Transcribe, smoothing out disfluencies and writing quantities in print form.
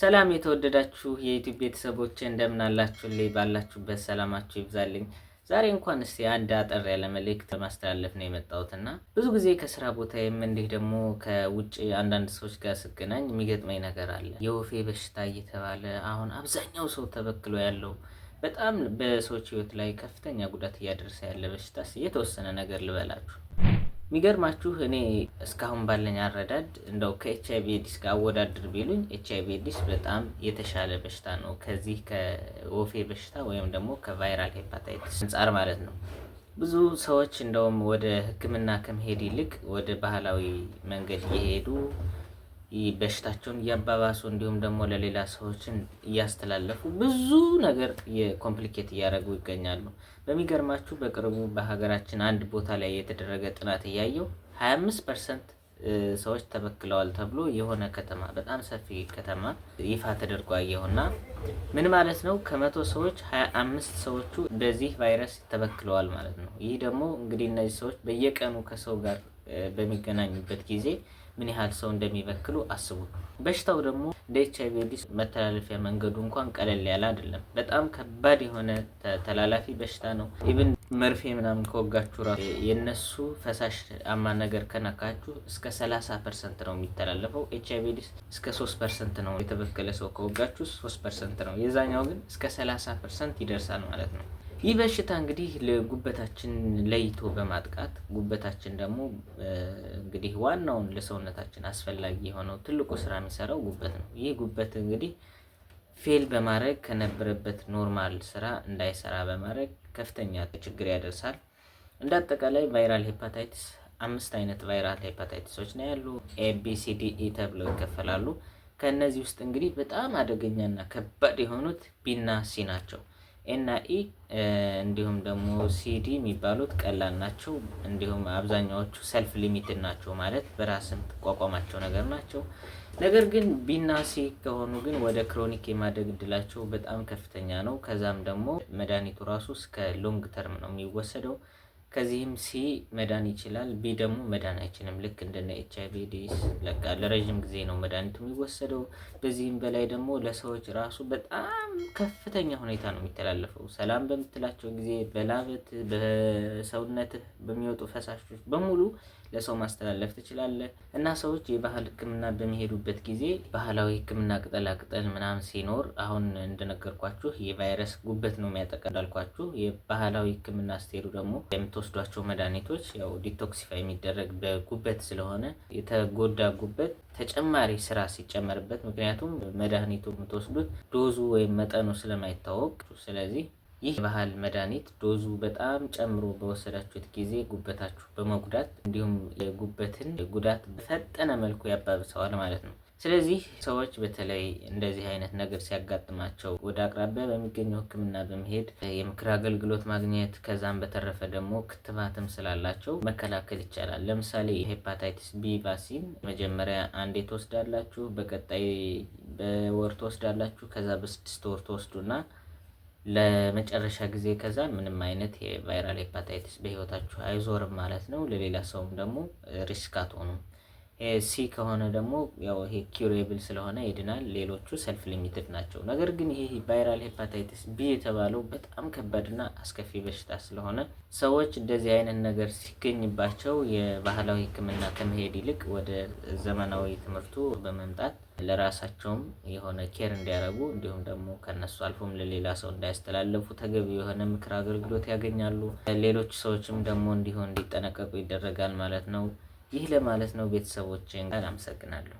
ሰላም የተወደዳችሁ የ YouTube ቤተሰቦች፣ እንደምን አላችሁልኝ? ባላችሁበት ሰላማችሁ ይብዛልኝ። ዛሬ እንኳን እስቲ አንድ አጠር ያለ መልእክት ለማስተላለፍ ነው የመጣሁትና ብዙ ጊዜ ከስራ ቦታዬም እንዲህ ደግሞ ከውጭ አንዳንድ ሰዎች ጋር ስገናኝ የሚገጥመኝ ነገር አለ። የወፌ በሽታ እየተባለ አሁን አብዛኛው ሰው ተበክሎ ያለው፣ በጣም በሰዎች ሕይወት ላይ ከፍተኛ ጉዳት እያደረሰ ያለ በሽታ የተወሰነ ነገር ልበላችሁ። የሚገርማችሁ እኔ እስካሁን ባለኝ አረዳድ እንደው ከ HIV AIDS ጋር አወዳድር ቢሉኝ HIV AIDS በጣም የተሻለ በሽታ ነው ከዚህ ከወፌ በሽታ ወይም ደግሞ ከ viral hepatitis አንጻር ማለት ነው። ብዙ ሰዎች እንደውም ወደ ሕክምና ከመሄድ ይልቅ ወደ ባህላዊ መንገድ እየሄዱ በሽታቸውን እያባባሱ እንዲሁም ደግሞ ለሌላ ሰዎችን እያስተላለፉ ብዙ ነገር complicate እያደረጉ ይገኛሉ። በሚገርማችሁ በቅርቡ በሀገራችን አንድ ቦታ ላይ የተደረገ ጥናት እያየው 25% ሰዎች ተበክለዋል ተብሎ የሆነ ከተማ፣ በጣም ሰፊ ከተማ ይፋ ተደርጎ አየሁና ምን ማለት ነው? ከ100 ሰዎች 25 ሰዎቹ በዚህ ቫይረስ ተበክለዋል ማለት ነው። ይህ ደግሞ እንግዲህ እነዚህ ሰዎች በየቀኑ ከሰው ጋር በሚገናኙበት ጊዜ ምን ያህል ሰው እንደሚበክሉ አስቡ። በሽታው ደግሞ እንደ HIV AIDS መተላለፊያ መንገዱ እንኳን ቀለል ያለ አይደለም። በጣም ከባድ የሆነ ተላላፊ በሽታ ነው። Even መርፌ ምናምን ከወጋችሁ ራሱ የነሱ ፈሳሽ አማ ነገር ከነካችሁ እስከ 30% ነው የሚተላለፈው። HIV AIDS እስከ 3% ነው። የተበከለ ሰው ከወጋችሁ 3% ነው። የዛኛው ግን እስከ 30% ይደርሳል ማለት ነው። ይህ በሽታ እንግዲህ ለጉበታችን ለይቶ በማጥቃት፣ ጉበታችን ደግሞ እንግዲህ ዋናውን ለሰውነታችን አስፈላጊ የሆነው ትልቁ ስራ የሚሰራው ጉበት ነው። ይህ ጉበት እንግዲህ fail በማድረግ ከነበረበት normal ስራ እንዳይሰራ በማድረግ ከፍተኛ ችግር ያደርሳል። እንደ አጠቃላይ viral hepatitis አምስት አይነት viral hepatitis ኦች ነው ያሉ። A፣ B፣ C፣ D፣ E ተብለው ይከፈላሉ። ከእነዚህ ውስጥ እንግዲህ በጣም አደገኛና ከባድ የሆኑት B ና C ናቸው። A ና E እንዲሁም ደግሞ C፣ D የሚባሉት ቀላል ናቸው። እንዲሁም አብዛኛዎቹ self limited ናቸው፣ ማለት በራስ የምትቋቋማቸው ነገር ናቸው። ነገር ግን B ና C ከሆኑ ግን ወደ chronic የማደግ እድላቸው በጣም ከፍተኛ ነው። ከዛም ደግሞ መድኃኒቱ ራሱ እስከ long term ነው የሚወሰደው። ከዚህም C መዳን ይችላል፣ B ደግሞ መዳን አይችልም። ልክ እንደነ HIV AIDS በቃ ለረዥም ጊዜ ነው መድኃኒቱ የሚወሰደው። በዚህም በላይ ደግሞ ለሰዎች ራሱ በጣም ከፍተኛ ሁኔታ ነው የሚተላለፈው። ሰላም በምትላቸው ጊዜ በላብህ፣ በሰውነትህ በሚወጡ ፈሳሾች በሙሉ ለሰው ማስተላለፍ ትችላለህ። እና ሰዎች የባህል ሕክምና በሚሄዱበት ጊዜ ባህላዊ ሕክምና ቅጠላ ቅጠል ምናምን ሲኖር፣ አሁን እንደነገርኳችሁ የቫይረስ ጉበት ነው የሚያጠቃ እንዳልኳችሁ፣ የባህላዊ ሕክምና ስትሄዱ ደግሞ የምትወስዷቸው መድኃኒቶች ያው detoxify የሚደረግ በጉበት ስለሆነ የተጎዳ ጉበት ተጨማሪ ስራ ሲጨመርበት፣ ምክንያቱም መድኃኒቱ የምትወስዱት dose ኡ ወይም መጠኑ ስለማይታወቅ፣ ስለዚህ ይህ የባህል መድኃኒት dose ኡ በጣም ጨምሮ በወሰዳችሁት ጊዜ ጉበታችሁ በመጉዳት እንዲሁም የጉበትን ጉዳት በፈጠነ መልኩ ያባብሰዋል ማለት ነው። ስለዚህ ሰዎች በተለይ እንደዚህ አይነት ነገር ሲያጋጥማቸው ወደ አቅራቢያ በሚገኘው ሕክምና በመሄድ የምክር አገልግሎት ማግኘት፣ ከዛም በተረፈ ደግሞ ክትባትም ስላላቸው መከላከል ይቻላል። ለምሳሌ hepatitis B vaccine መጀመሪያ አንዴ ትወስዳላችሁ፣ በቀጣይ በወር ትወስዳላችሁ፣ ከዛ በ6 ወር ትወስዱና ለመጨረሻ ጊዜ ከዛ ምንም አይነት የ viral hepatitis በህይወታችሁ አይዞርም ማለት ነው። ለሌላ ሰውም ደግሞ risk አትሆኑም። C ከሆነ ደግሞ ያው ይሄ curable ስለሆነ ይድናል። ሌሎቹ self limited ናቸው። ነገር ግን ይሄ viral hepatitis B የተባለው በጣም ከባድና አስከፊ በሽታ ስለሆነ ሰዎች እንደዚህ አይነት ነገር ሲገኝባቸው የባህላዊ ሕክምና ከመሄድ ይልቅ ወደ ዘመናዊ ትምህርቱ በመምጣት ለራሳቸውም የሆነ care እንዲያደርጉ እንዲሁም ደግሞ ከነሱ አልፎም ለሌላ ሰው እንዳያስተላልፉ ተገቢ የሆነ ምክር አገልግሎት ያገኛሉ። ሌሎች ሰዎችም ደግሞ እንዲሁ እንዲጠነቀቁ ይደረጋል ማለት ነው። ይህ ለማለት ነው። ቤተሰቦቼን አመሰግናለሁ።